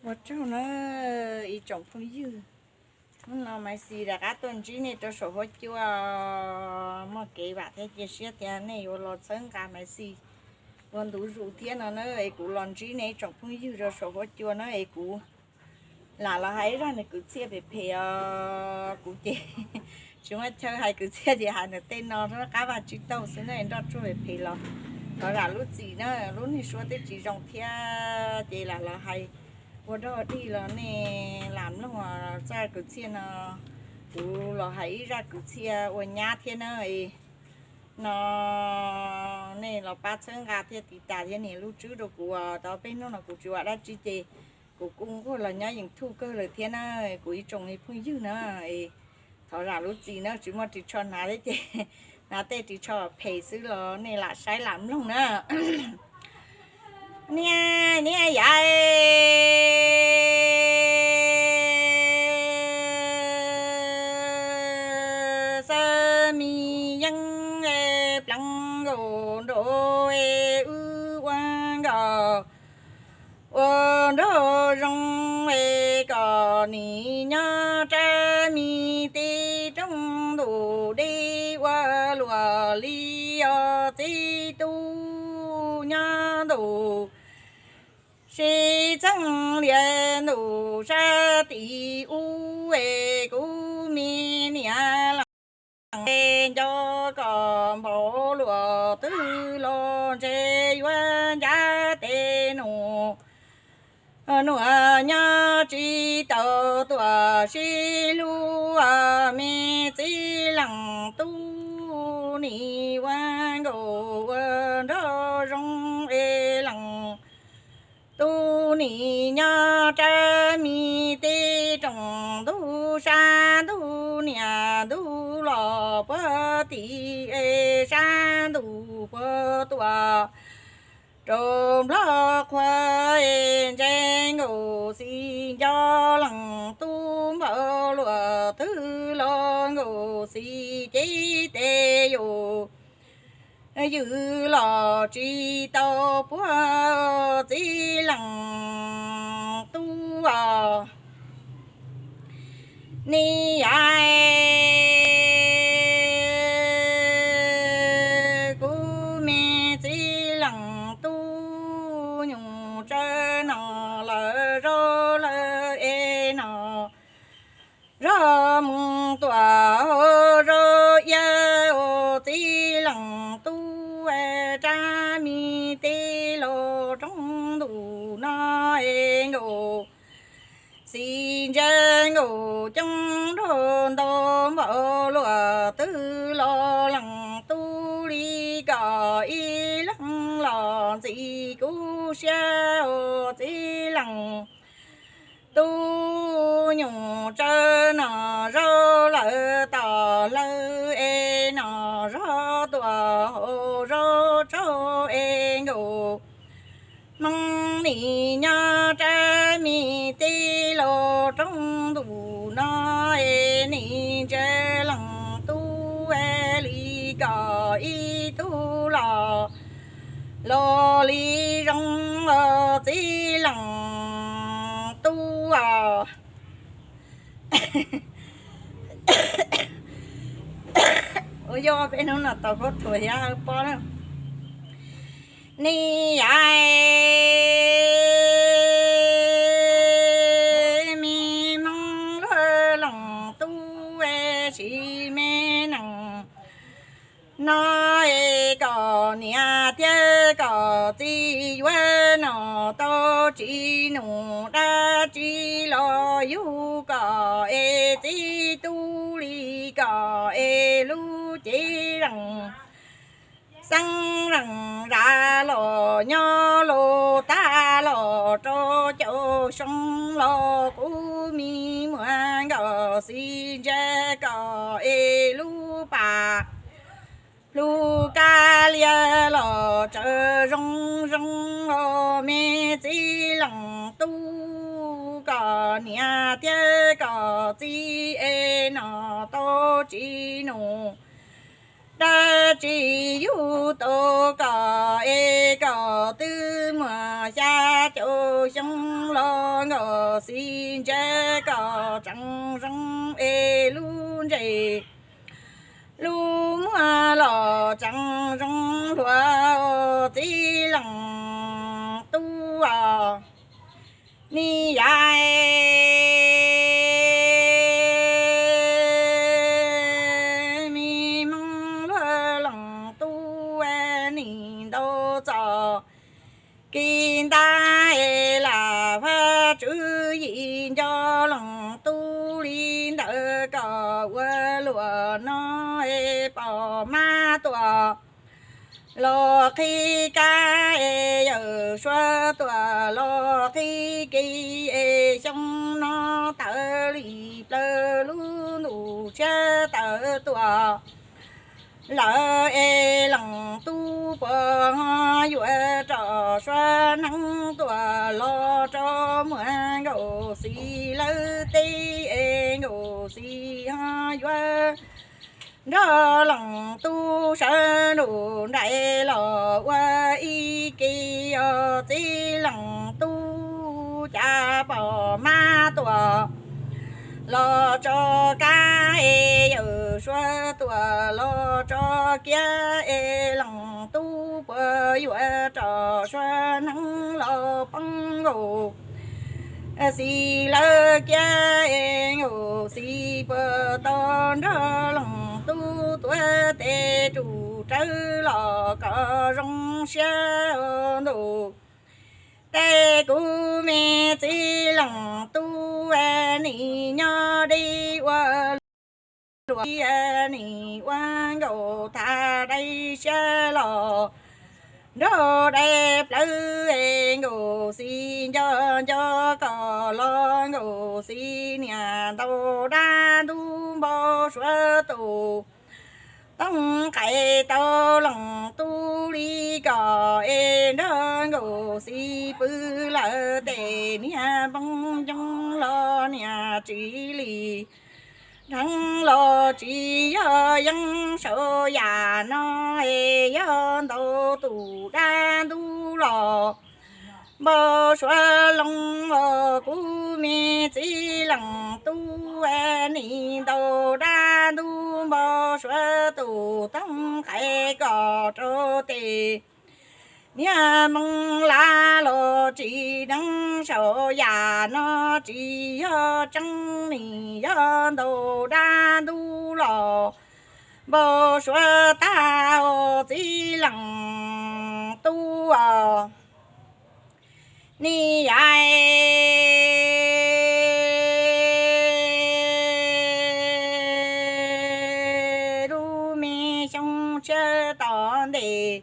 Ua tsaug na ib tsoom phooj ywg, hnub no Maiv Xis rov qab tuaj ntsib nej rau saum huab cua. Muaj kev vam thiab cia siab tias nej yuav los txhawb nqa Maiv Xis ua ntu zus thiab no na. Es kuv los ntsib nej ib tsoom phooj ywg rau saum huab cua na, es kuv lam los hais ib zaj nws kwv txhiaj phem phem os. Kuv ces tsis muaj chaw hais kwv txhiaj ces hais ntawm tej no rov qab vaj tsib taug xwb na, nroj tsuag phem phem los thov zam lub txim na. Lub neej suab twb tsis zoo thiab ces lam los hais ua dog dig los nej lam mloog txoj kwv txhiaj no. Kuv los hais ib zaj kwv txhiaj ua nyab thiab na. No nej los pab txhawb nqa thiab tiv tas thiab nias lub tswb rau kuv. Tau peb hnub no kuv tsis ua dab tsi ces kuv kuj nquag los nyob YouTube kawg lawm thiab na. Kuv ib tsoom phooj ywg na, thov zam lub txim na, tsis muaj ris tsho hnav thiab ces hnav tej ris tsho phem xwb los nej lam saib lam mloog na. Niam, niam yau, xa mi yeeb pleev nkaus nraud, wb ua nkauj ua nraug zoo, kom nim nyob rab mi teb rooj ntuj deb ua luam li os txiv tub nyob ntuj. Sib txeeg lias ntuj sab tim ub es kuv me niam leej nco kom npaum luam twg los ntshe yuav ncav tes num nuam nyob tsis tau tuam sib hlub. Me txiv leej tub nim ua nkauj ua nraug zoo es leej tub nim nyob rab mi teb rooj ntuj sab ntuj niam ntuj los puag tim es sab ntuj puag tuam rau nplog qhua es ntshe nkaus xis nco leej tub npaum luam twg los nkaus xis cev tes yus ywm los tsis tau puag txiv leej tub os. Niam yau, kuv me txiv leej tub nyuj tsaws no lawm zaub lawm es no zog mus tuam hauv zaub iab. Txiv leej tub rab mi teb los rooj ntuj no es nkaus xis ntsia nkaus coob nrog ntau npaum luam twg los leej tub li kom ib leeg los ntxim kuv siab. Txiv leej tub nyuj tsaws no zaub lawm tom lawm es no zog tuam hauv zaub tsaug es nkaus hmoob nim nyob rab mi teb los rooj ntuj no es nim ntsia leej tub li kom ib tug los los li zoo os txiv leej tub os. Ua yog peb hnub no tau khaub thuas thiab pob na. Niam yau, me hmoob luag leej tub es sim me neej no es kom niam thiab kom txiv yuav noj tau tsis num dab tsi los yug kom es txiv tub li kom es lub cev leej xeeb leej zam los nyob los tag los rau caum xyoo los kuv me muam nkauj xis ntsia kom es lub pam hlub kab lias los tsaws zoo zoo os me txiv leej tub kom niam thiab kom txiv es noj tau tsis num dab tsi yug tau kom es kom twb muaj xya caum xyoo los nkauj xis ntsia kom tseem zoo es lub ntsej lub muag los tseem zoo hluas txiv leej tub os. Ni yam me hmoob luag leej tub nim ntaus txoj kev ntaj es lam Vajtswv yim nco leej tub li ntawd kom ua luaj no es pom mab tuaj los qhib kab es yawm suav tuaj los qhib kev es xyoo no tawm li plaws lub ntuj tshiab tawm tuaj lawm es leej tub puas ho yuav rov suav hneev tuaj los rau muag nkauj xis lawv teb es nkauj xis ho yuav nrog leej tub sawv ntuj nraim los ua ib ke os. Txiv leej tub cas pom mab tuaj los tso kab es yawm suav tuaj los tso kiab es leej tub puas yuav rov suav hneev los poob nkauj xis lawv kiab es nkauj xis puas tau nrog leej tub tuav tes rub rawv los kom zoo siab ntuj. Tej kuv me txiv leej tub nim nyob deb ua luaj nim ua nkauj thaj dai siab los nrog dai plawv es nkauj xis nco nco kom los nkauj xis niam ntaus dab ntub npau suav tus tooj qais tau leej tub li kom es nrog nkauj xis pw lawm tes niag npoo ncoo los niag tsis li dheev los tsis yog yeeb saum yam no es yog ntaus tus dab ntub los npau suav loo os. Kuv me txiv leej tub nim ntaus dab ntub npau suav tus tooj qais kom rau tes niag npoo lav los tsis dheev saum yam no tsis yog tseeb li yog ntaus dab ntub los npau suav tag os txiv leej tub os. Ni yam lub me xyoo tshiab tom ntej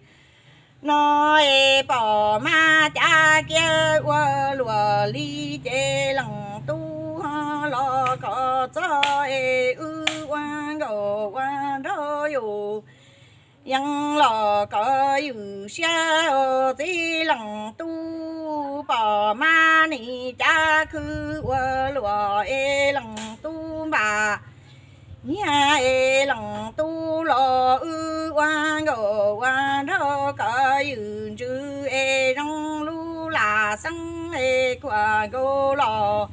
no es pom mab cav kiab ua luaj li ces leej tub ho los kom txog es wb ua nkauj ua nraug yus yees los kom ywm siab os txiv leej tub. Pom mab nim cav khwb ua luaj es leej tub npam nyiag es leej tub los wb ua nkauj ua nraug kom ywm ntsws es zoo lub lam xeeb es khuam nkaus los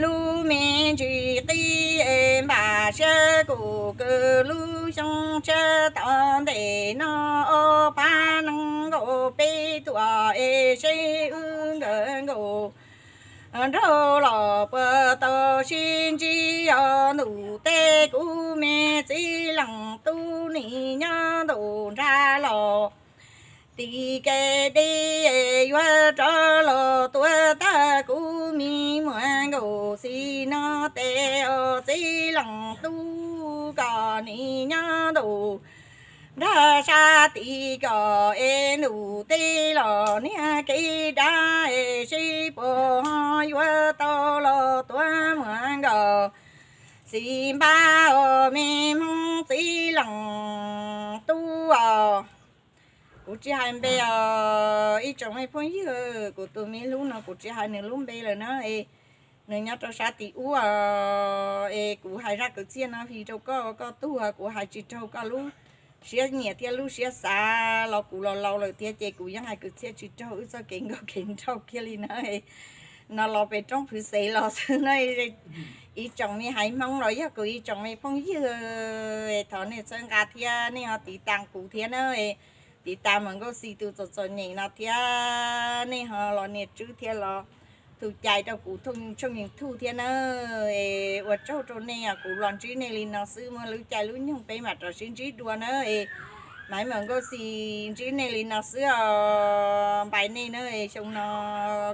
lub me ntsis qib es npam siab kuj kawg lub xyoo tshiab tom ntej no ob phav nees nkaum peb tuaj es seb wb nkawd nkaus nraug los puas tau sib ntsib os. Ntuj teb kuv me txiv leej tub nim nyob ntuj nrag los tim kev deb yuav rov los tuav tag kuv me muam nkauj xis no tes os. Txiv leej tub koj nim nyob ntuj nrag sab tid koj es ntuj teb los niag kev dab es seb puas ho yuav tau los tuav muam nkauj xis npab os me hmoob txiv leej tub os. Kuv tsis hais npe os ib tsoom me phooj ywg, kuv tus me hlub no kuv tsis hais nws lub npe lawm na. Nws nyob rau sab tim ub es kuv hais zaj kwv txhiaj no vim rau koj, koj tuag kuv hais tsis raug koj lub siab nyiam thiab lub siab xav los kuv los laus lawm thiab ces kuv yeej hais kwv txhiaj tsis raug wb txoj kev nkauj kev nraug kiag li na. No los pem roob phwv xev los xwb na. Ib tsoom me haiv Hmoob los yog kuv ib tsoom me phooj ywg, thov nej txhawb nqa thiab nej ho tiv tas kuv thiab na. Tiv tas mas Nkauj Xis tus txom txom nyem no thiab nej ho los nias tswb thiab los tus cai rau kuv thooj YouTube thiab na. Es ua tsaug rau nej, kuv los ntsib nej li no xwb, muaj lub caij lub nyoog peb mam rov sib ntsib dua na. Es Maiv Meem Nkauj Xis ntsib nej li no xwb os, npais nej na. Xyoo no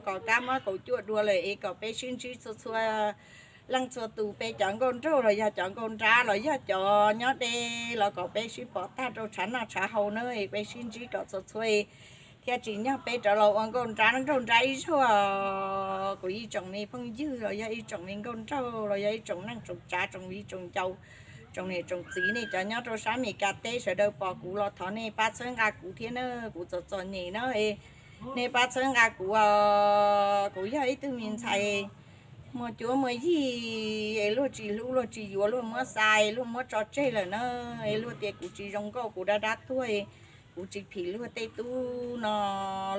kom kab mob kaum cuaj dua lawm es kom peb sib ntsib txhua txhua leej txhua tus, peb cov nkauj nraug los yog cov nkauj nrab los yog cov nyob deb los kom peb sib pom tag rau tshav noj tshav haus na. Es peb sib ntsib kom txhua txhua thiab tsim nyog peb rov los ua nkauj nrab nraug nrab ib zaug. Kuv ib tsoom me phooj ywg los yog ib tsoom me nkauj nraug los yog ib tsoom neej tsoom tsav tsoom viv tsoom ncaus, tsoom niam tsoom txiv, nej cov nyob rau sab Meskas teb sawv daws pom kuv los thov nej pab txhawb nqa kuv thiab na. Kuv txom txom nyem na, es nej pab txhawb nqa kuv os. Kuv yog ib tug me ntxhais muaj cuab muaj yig es luag tsis hlub luag tsis yuav, luag muab xa es luag muab tso tseg lawm na. Es luag tias kuv tsis zoo nkauj, kuv dab dab tuag, kuv tsis phim luag tej tub no,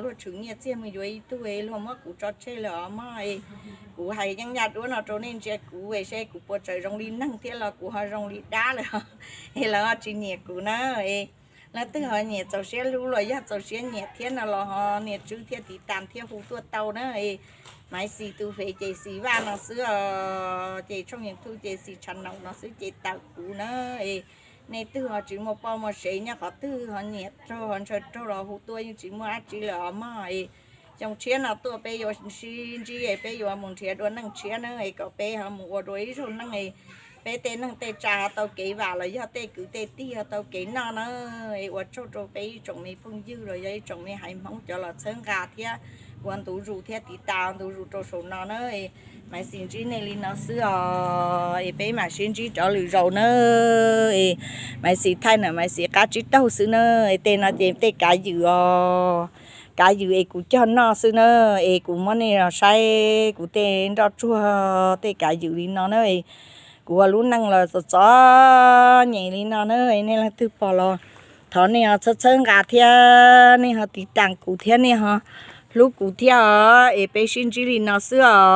luag tshwm nyiaj txiag mus yuav ib tug es luag muab kuv tso tseg lawm os mog. Es kuv hais yeeb yaj duab no rau nej ntsia kuv es seb kuv puas tseem zoo li neeg thiab los kuv ho zoo li dab lawm es lawv ho tsis nyiam kuv na. Es leej twg ho nyiam txaus siab hlub los yog txaus siab nyiam thiab no los ho nias tswb thiab tiv tas thiab hu tuaj tau na. Es Maiv Xis tus fev ces Xis Vaj no xwb os, ces tshooj YouTube ces Xis Tshav Naum no xwb ces tawm kuv na. Es nej twg ho tsis muaj poj muaj sev nyob qhov twg ho nyiam raug ho ntshaw raug los hu tuaj, yeej tsis muaj dab tsi lawm os mog. Es xyoo tshiab no tuaj peb yuav sib ntsib es peb yuav mus nrhiav dua neej tshiab na, es kom peb ho mus ua dua ib zaug neej es peb tej neej tej tsa ho tau kev vam los yog tej kwv tej tij ho tau kev noj na. Es ua tsaug rau peb ib tsoom me phooj ywg los yog ib tsoom me haiv Hmoob cov los txhawb nqa thiab ua ntu zus thiab tiv tas ntu zus rau saum no na. Maiv Xis ntsib nej li no xwb os, es peb mam sib ntsib rov lwm zaus na. Es Maiv Xis thaij na, Maiv Xis qab tsib taug xwb na. Es tej no ces tej kav ywm os, kav ywm es kuv cog noj xwb na. Es kuv muab nej los saib kuv tej nroj tsuag tej kav ywm li no na. Kuv ua lub neej los txom txom nyem li no na, nej leej twg pom los thov nej ho txhawb txhawb nqa thiab nej ho tiv tas kuv thiab nej ho hlub kuv thiab os. Es peb sib ntsib li no xwb os.